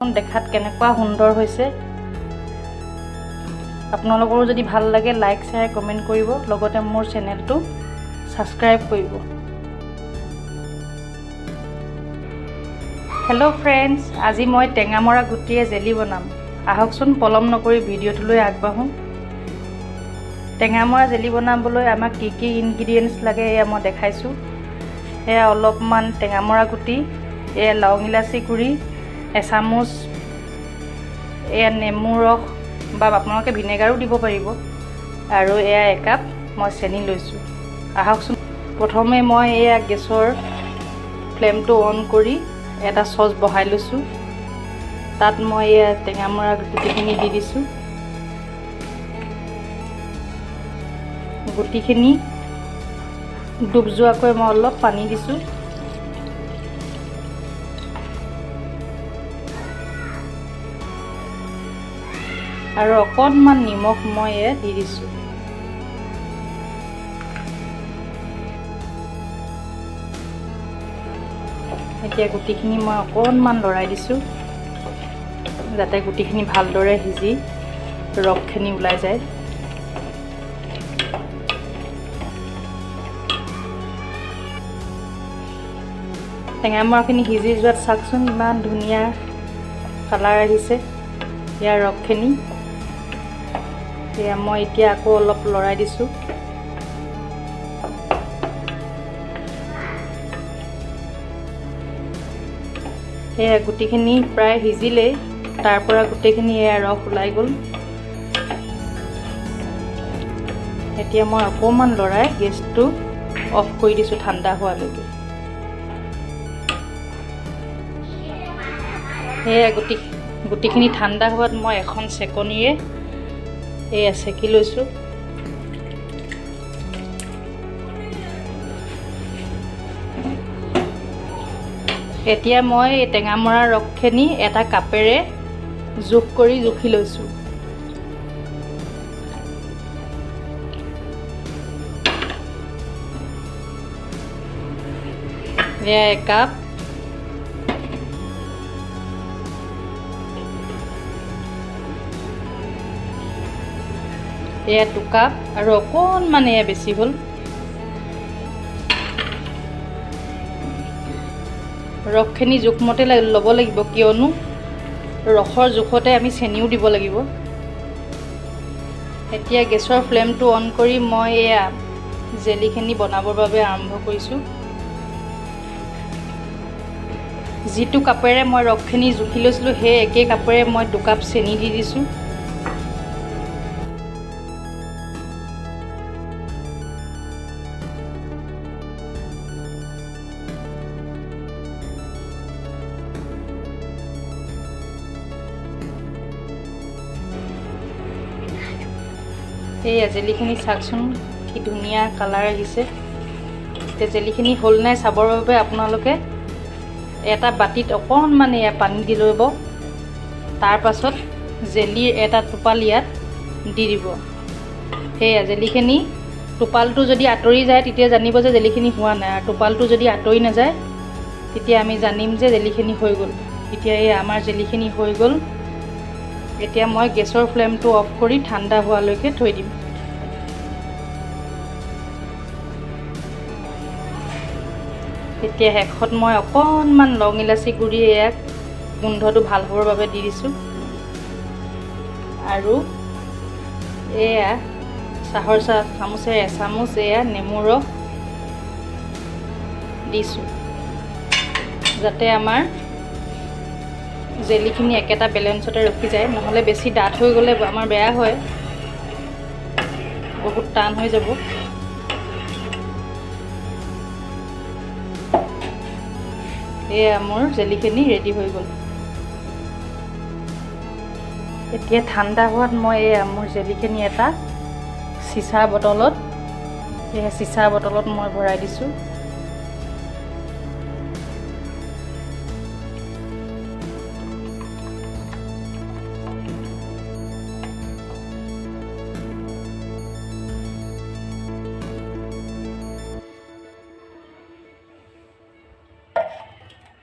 দেখাত কেনেকুৱা সুন্দৰ হৈছে। আপোনালোকৰো যদি ভাল লাগে লাইক, শ্বেয়াৰ, কমেণ্ট কৰিব, লগতে মোৰ চেনেলটো ছাবস্ক্ৰাইব কৰিব। হেল্ল' ফ্ৰেণ্ডছ, আজি মই টেঙামৰা গুটিৰে জেলি বনাম। আহকচোন পলম নকৰি ভিডিঅ'টোলৈ আগবাঢ়োঁ। টেঙামৰা জেলি বনাবলৈ আমাক কি কি ইনগ্ৰিডিয়েণ্টছ লাগে এয়া মই দেখাইছোঁ। এয়া অলপমান টেঙামৰা গুটি, এয়া লং ইলাচি গুড়ি এচামুচ, এয়া নেমু ৰস বা আপোনালোকে ভিনেগাৰো দিব পাৰিব, আৰু এয়া একাপ মই চেনি লৈছোঁ। আহকচোন প্ৰথমে মই এয়া গেছৰ ফ্লেমটো অন কৰি এটা চচ বহাই লৈছোঁ। তাত মই এয়া টেঙামৰা গুটিখিনি দি দিছোঁ। গুটিখিনি ডুব যোৱাকৈ মই অলপ পানী দিছোঁ। আৰু অকণমান নিমখ মই এয়া দি দিছোঁ। এতিয়া গুটিখিনি মই অকণমান লৰাই দিছোঁ, যাতে গুটিখিনি ভালদৰে সিজি ৰসখিনি ওলাই যায়। টেঙামৰাখিনি সিজি যোৱাত চাওকচোন ইমান ধুনীয়া কালাৰ আহিছে ইয়াৰ ৰসখিনি। এয়া মই এতিয়া আকৌ অলপ লৰাই দিছোঁ। এয়া গুটিখিনি প্ৰায় সিজিলেই, তাৰ পৰা গোটেইখিনি এয়া ৰস ওলাই গ'ল। এতিয়া মই অকণমান লৰাই গেছটো অফ কৰি দিছোঁ ঠাণ্ডা হোৱালৈকে। এয়া গুটিখিনি ঠাণ্ডা হোৱাত মই এখন চেকনিৰে এয়া চেকি লৈছোঁ। এতিয়া মই এই টেঙামৰা ৰসখিনি এটা কাপেৰে জোখ কৰি জুখি লৈছোঁ। এয়া একাপ, এয়া দুকাপ, আৰু অকণমান এয়া বেছি হ'ল। ৰসখিনি জোখমতে ল'ব লাগিব, কিয়নো ৰসৰ জোখতে আমি চেনিও দিব লাগিব। এতিয়া গেছৰ ফ্লেমটো অন কৰি মই এয়া জেলিখিনি বনাবৰ বাবে আৰম্ভ কৰিছোঁ। যিটো কাপেৰে মই ৰসখিনি জুখি লৈছিলোঁ, সেই একেই কাপেৰে মই দুকাপ চেনি দি দিছোঁ। এইয়া জেলিখিনি চাওকচোন কি ধুনীয়া কালাৰ আহিছে। এতিয়া জেলিখিনি হ'ল নাই চাবৰ বাবে আপোনালোকে এটা বাতিত অকণমান এয়া পানী দি ল'ব, তাৰপাছত জেলিৰ এটা টোপাল ইয়াত দি দিব। সেয়া জেলিখিনি টোপালটো যদি আঁতৰি যায় তেতিয়া জানিব যে জেলিখিনি হোৱা নাই, আৰু টোপালটো যদি আঁতৰি নাযায় তেতিয়া আমি জানিম যে জেলিখিনি হৈ গ'ল। এতিয়া এই আমাৰ জেলিখিনি হৈ গ'ল। এতিয়া মই গেছৰ ফ্লেমটো অফ কৰি ঠাণ্ডা হোৱালৈকে থৈ দিম। এতিয়া শেষত মই অকণমান লং ইলাচি গুড়ি ইয়াক গোন্ধটো ভাল হ'বৰ বাবে দি দিছোঁ। আৰু এয়া চাহৰ চামুচেৰে এচামুচ এয়া নেমু ৰস দিছোঁ, যাতে আমাৰ জেলিখিনি একেটা বেলেঞ্চতে ৰখি যায়। নহ'লে বেছি ডাঠ হৈ গ'লে আমাৰ বেয়া হয়, বহুত টান হৈ যাব। এয়া মোৰ জেলিখিনি ৰেডি হৈ গ'ল। এতিয়া ঠাণ্ডা হোৱাত মই এয়া মোৰ জেলিখিনি এটা চিচাৰ বটলত, এয়া চিচাৰ বটলত মই ভৰাই দিছোঁ।